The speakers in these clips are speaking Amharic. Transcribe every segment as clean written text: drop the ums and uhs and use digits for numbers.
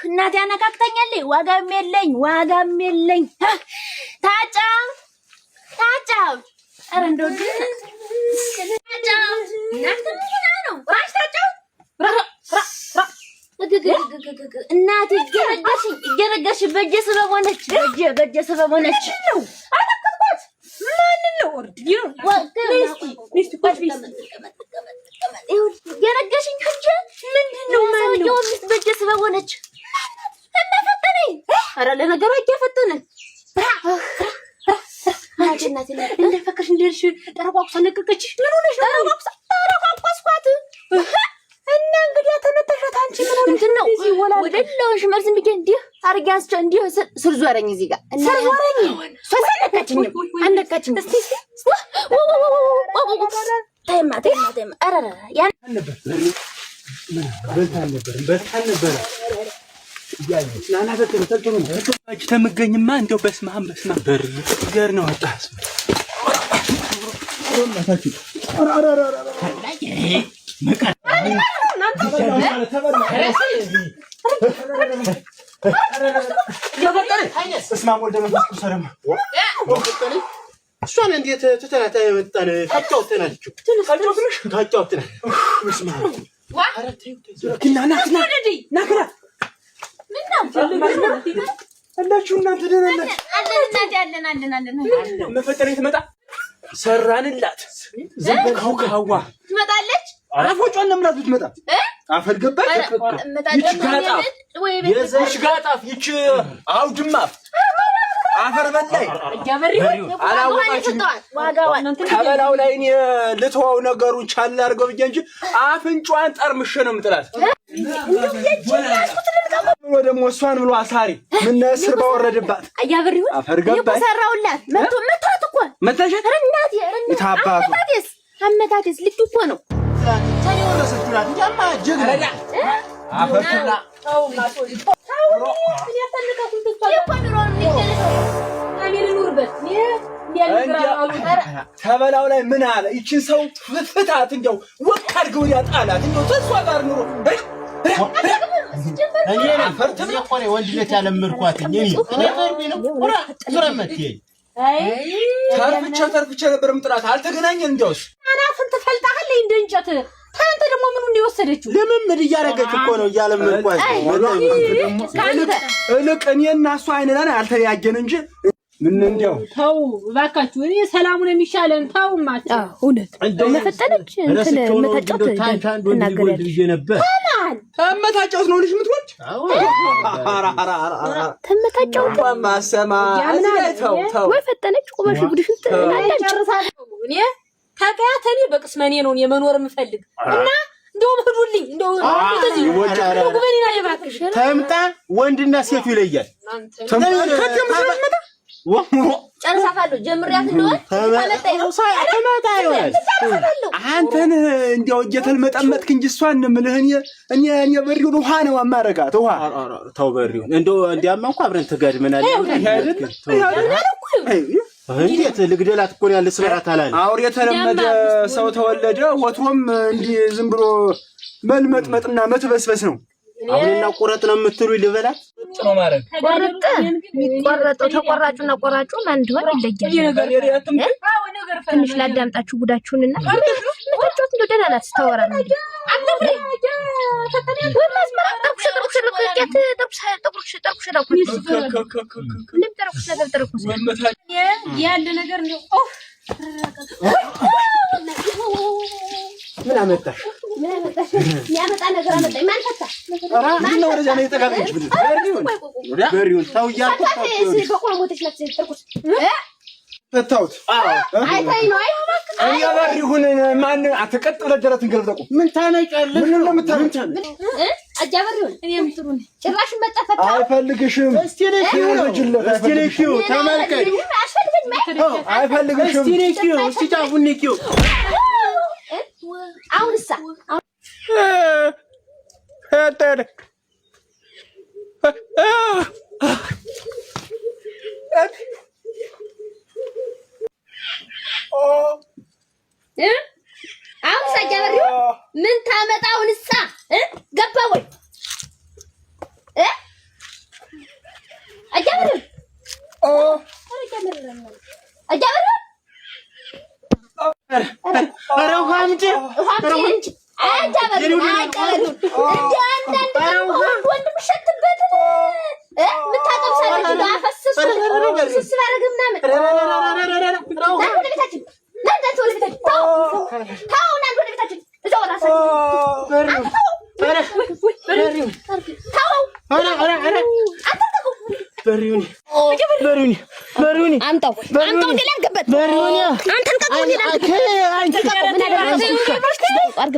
እናቴ አነካክታኛለች። ዋጋም የለኝ ዋጋም የለኝ። ታጫ ታጫ ኧረ እንደው ታጫ እናንተ ምን ሆና ነው? ራሽ ታጫው እናቴ እየረገሽኝ እየረገሽኝ በእጄ ስበብ ሆነች። በእጄ ስበብ ሆነች። አነከትኳት። ማንን ነው ወርድ እየረገሽኝ ሂጅ። ምንድን ነው ሰውዬው ሚስት በእጄ ስበብ ሆነች። እናፈጠነኝ። ኧረ ለነገሩ አያፈጠነኝ። እንደፈከሽ እንደሄድሽ ጠረቋቁሳ ለቀቀችሽ። ምን ሆነሽ ነው? ጠረቋቋስኳት እና እንግዲህ ተመተሻት። አንቺ ምን ሆነሽ እንትን ነው ወደላውን ሽመል ዝም ብዬ እንዲህ አድርጌ አንስቼ እንዲህ ስር ዞረኝ፣ እዚህ ጋር ስር ዞረኝ። እሷስ አልነካችኝም፣ አልነካችኝም። እስኪ እስኪ ተይማ ተይማ ተይማ። ኧረ ያን ተምገኝማ እንደው በስመ አብ በስመ አብ ገር ነው ወጣ እሷን እንዴት ትተናት የመጣን? ታጫውተናል ታጫውተናል። አላችሁ እናንተ ደህና ናችሁ? መፈጠር ትመጣ ሰራንላት። ካውካዋ ትመጣለች። አፎጯን ነው የምላት ብትመጣ አፈር ገባች። ይች ጋጣፍ ይች ጋጣፍ ይች አውድማ አፈር በላይ አላወቃችሁም። ከበላው ላይ እኔ ልተወው ነገሩን ቻል አድርገው ብዬ እንጂ አፍንጫዋን ጠርምሼ ነው የምጥላት። ብሎ ደግሞ እሷን ብሎ አሳሪ ምን እስር ባወረደባት አፈር ገባች። ሰራውላት መቷት እኮ መታሸት አመታቴስ አመታቴስ ልክ እኮ ነው። ተበላው ላይ ምን አለ? ይችን ሰው ፍታት፣ እንደው ወቅ አድርገው ያጣላት እንደው ተሷ ጋር ኑሮ ወንድነት ያለመድኳት ተርፍቼ ተርፍቼ ነበር የምጥላት። አልተገናኘን። እንዲያውስ አናትን ትፈልጣለህ እንደ እንጨት። ታንተ ደግሞ ምኑ እንደወሰደችው ልምምድ እያደረገች እኮ ነው፣ እያለመድኳት። እልቅ እኔና እሷ አይን ላይ አልተለያየን እንጂ ምን እንዲያው ተው እባካችሁ፣ እኔ ሰላሙን የሚሻለን ተው። ማቸው እውነት መፈጠነች እንትን መታጫውት ትናገሪያለሽ። ተመታጫውት ነው ልጅ የምትወልድ ተመታጫውት ማሰማ ተው ተው ወይ ፈጠነች ቁመሽ ጉድሽን ጨርሳለሁ። እኔ ተቀያት እኔ በቅስመኔ ነው የመኖር የምፈልግ እና እንደውም ሂዱልኝ፣ እንደው ጉበኔና የባክሽ ተምጣ ወንድና ሴቱ ይለያል። ጨርሳታለሁ። ጀምሪያት እንደሆነ አንተን እንዲያው እየተልመጠመጥክ እንጂ እሷን የምልህ እኔ እኔ እኔ በሪውን ውሃ ነው አማረጋት። ውሃ ተው በሪውን እንደው እንዲያማ እንኳ አብረን ተጋድመናል። እንዴት ልግደላት እኮ ነው ያለ ስበራት አላለ አውሬ የተለመደ ሰው ተወለደ። ወትሮም እንዲህ ዝም ብሎ መልመጥመጥና መትበስበስ ነው። አሁንና ቁረጥ ነው የምትሉ ልበላት ነው ማለት ቆርጥ የሚቆረጠው ተቆራጩና ቆራጩ ማን እንደሆነ ይለያል። ትንሽ ላዳምጣችሁ ጉዳችሁንና መታጫወት እንደው ደህና ናት ስታወራ ነው ያለ ነገር ምን አመጣሽ? የሚያመጣ ነገር አመጣኝ። ማን ፈታ? ምነው ወደዚያ ነው የጠጋጠች? በሪውን ተው እያልኩት ፈታሁት። አይተኸኝ ነው? አይ እኔ በሪሁን ማን አትቀጥ ብለህ ደረትን ገልብጠህ ቁም። ምን ታነቂያለሽ? ምን ነው የምታነቂው? አጃ በሪሁን እኔም ጥሩ ነኝ። ጭራሽ መጣ ፈታ። አይፈልግሽም። እስቲ ነኪው፣ እስቲ ነኪው፣ ተመልከች። አይፈልግሽም። እስቲ ነኪው፣ እስቲ ጫፉን ነኪው። አሁንሳ አሁንሳ አጃ በሪሁን ምን ታመጣ? አሁንሳ ገባ ወይ ኧረ ውሃ አምጪ፣ አምጣው አምጣው፣ ሌላ አድርግበት። አንተ ልቀቀው፣ ሌላ አድርግበት። አንተ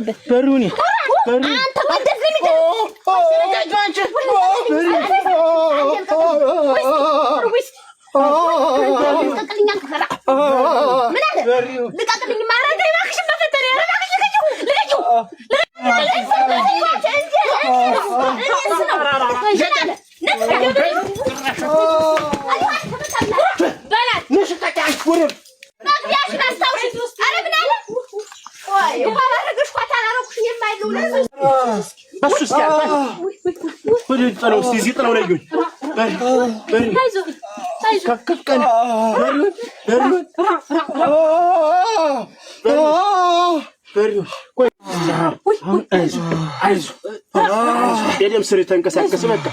የደም ስር የተንቀሳቀሰ በቃ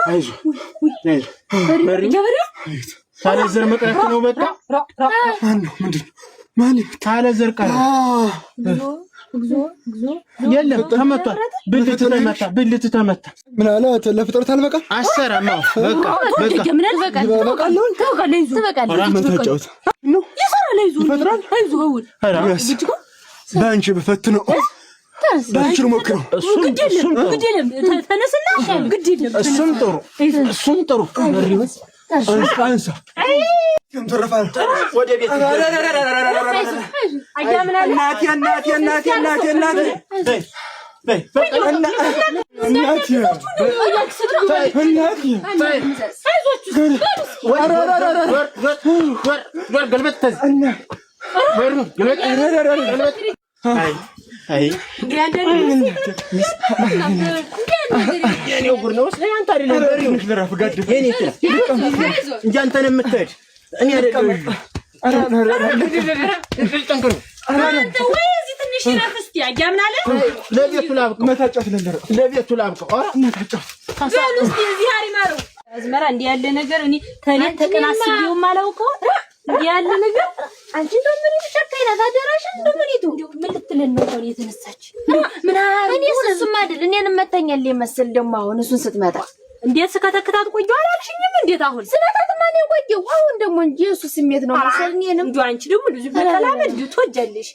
አይዞህ ካለ ዘር መቅረት ነው። በቃ ማነው? ምንድን ነው? ማን ካለ ዘር ቀረ? የለም ተመቷል። ብልት ተመታ፣ ብልት ተመታ። ምን አለ ለፍጥረት አልበቃ አሰራም። በቃ በቃ ይፈጥራል። በአንቺ በፈትነው በአንቺ ልሞክረው። እሱም ጥሩ እሱም ጥሩ አንሳ ወደ ቤት እናቴ እናቴ እናቴ እናቴ እናቴ የእኔው ጉድ ነው። አንተ አይደለም እንጂ አንተን የምትሄድ እኔ አይደለም። ለቤቱ ላብቀው። አዝመራ እንዲህ ያለ ነገር እኔ ተሌት ተቀን አስቤውም አላውቀው። እንዲህ ያለ ነገር አንቺ እንደው ምን ጨካኝ ናት። አደራሽን እንደው ምን ይቱ ምን ልትለን ነው አሁን የተነሳች? ምን እኔስ እሱም አይደል እኔንም መተኛል የመሰል ደግሞ አሁን እሱን ስትመጣ እንዴት ስከተክታት ቆየሁ አላልሽኝም? እንዴት አሁን ስመታትማ እኔ ቆየሁ። አሁን ደግሞ እንጂ የእሱ ስሜት ነው መሰል እኔንም እንደው አንቺ ደግሞ እንደዚህ መቀላመድ ትወጃለሽ።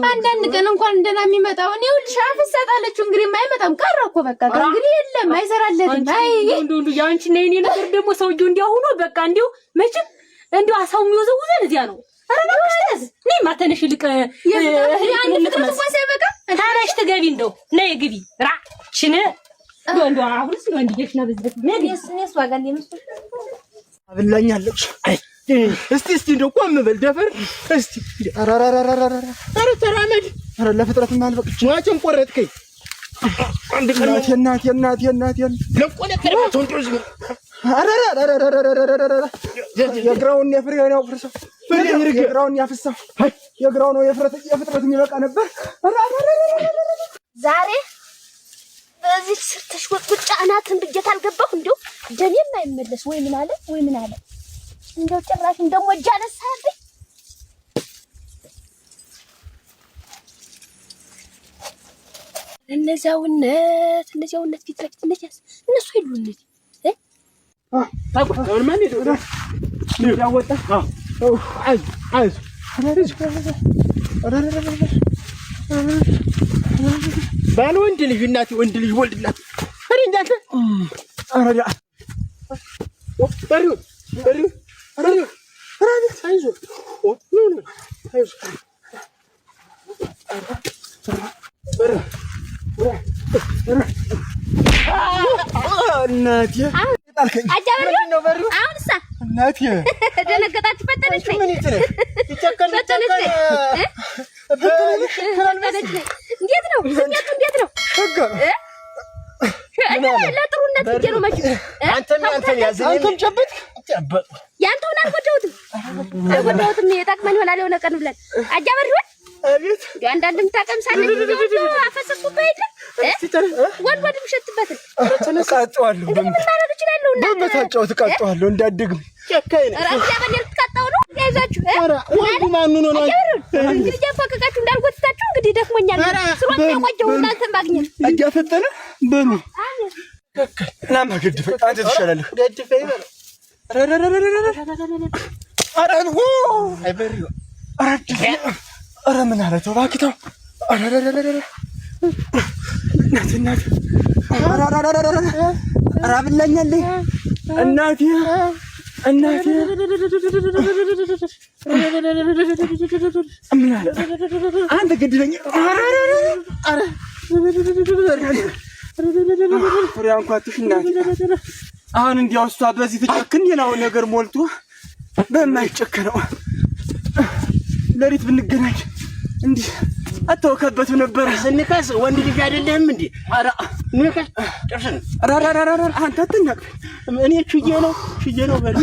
አንዳንድ ቀን እንኳን እንደና የሚመጣው እኔ ይኸውልሽ አፍሳጣለችው። እንግዲህ የማይመጣም ቀረ እኮ በቃ እንግዲህ የለም አይሰራለትም። አይ እንደው እንደው የአንቺና የኔ ነገር ደግሞ ሰውዬው እንዲያ ሆኖ በቃ እንዲሁ መቼም እንዲሁ አሳው የሚወዘውዘን እዚያ ነው። ኧረ እባክሽ ተነስ። እኔማ ተነሽ ልቅ አንድ ፍጥረት እንኳን ሳይበቃ ተነሽ ትገቢ እንደው ነይ ግቢ ራ ችን እንደው እንደው አሁንስ እንደው እንዲሽ ነው በዚህ እኔስ ዋጋ እንደመስሎሽ አብላኛለች። እስቲ እስቲ እንደው ቆም በል ደፈር። እስቲ ኧረ ኧረ ተራመድ። ኧረ ለፍጥረት አልበቅቼ ሟችን ቆረጥከኝ። አንድ ቀን እናቴ እናቴ እናቴ የግራውን የፍሬውን ያፍርሰው፣ የግራውን ያፍሰው፣ የግራው ነው የፍጥረት የሚበቃ ነበር። ዛሬ በዚህ ስር ተሽቆጥቁጫ አናትን ብዬሽ አልገባሁ። እንደው ደሜም አይመለስ ወይ ምን አለ ወይ ምን አለ እንደው ጭራሽ እንደሞጃ አነሳህብኝ። እነዚያውነት እነዚያውነት ፊት ለፊት እነዚያስ እነሱ ሄዱ እነዚህ ባለ ወንድ ልጅ እናቴ ወንድ ልጅ ወልድላት እኔ እንዳንተ በሪውን በሪውን በሪውን አይዞህ አይዞህ እናቴ ጣልከኝ። አሁንሳ እናቴ ደነገጣችሁ። ፈጠነች እንዴት ነው ስሜቱ? እንዴት ነው? ለጥሩነት ብዬ ነው መቼም። አንተም አንተም ጨበጥክ። ያንተውን አልጎዳሁትም። አልጎዳሁትም። የጠቅመን ይሆናል የሆነ ቀን ብለን አጃበር ይሆን አቤት አንዳንድ የምታቀምሳለች አፈሰስኩብህ የለ ወንድ ወንድ የምሸትበትን እቃጠዋለሁ። እንግዲህ ምን ማድረግ እችላለሁ? በመታጫወት እቃጠዋለሁ። እንዳትደግም ልትቀጣው ነው። ያይዛችሁ ወንዱ ማኑ ነው ነው እንግዲህ እያፏቀቃችሁ እንዳልጎትታችሁ እንግዲህ ደክሞኛል። ስሮጥ የቆየሁ እናንተን ማግኘት እያፈጠነ በሉ ናማ ገድፈኝ፣ አንተ ትሻላለህ። ገድፈኝ በለው። ኧረ ምን አለ ተው እባክህ ተው። እናቴ እናቴ ኧረ አብላኛለች እናቴ እናቴ ምን አለ አንተ ገድለኝ። ኧረ አንኳትሽ እናቴ አሁን እንዲያው እሷ በዚህ ትጨክን ሌላው ነገር ሞልቶ በማይጨክነው ሌሊት ብንገናኝ እንዲህ አታውከበትም ነበረ። እንካስ ወንድ ልጅ አይደለህም እንዴ? ኧረ ንካስ ጥርስን። ኧረ አንተ አትናቅፈኝ። እኔ ችዬ ነው ችዬ ነው በል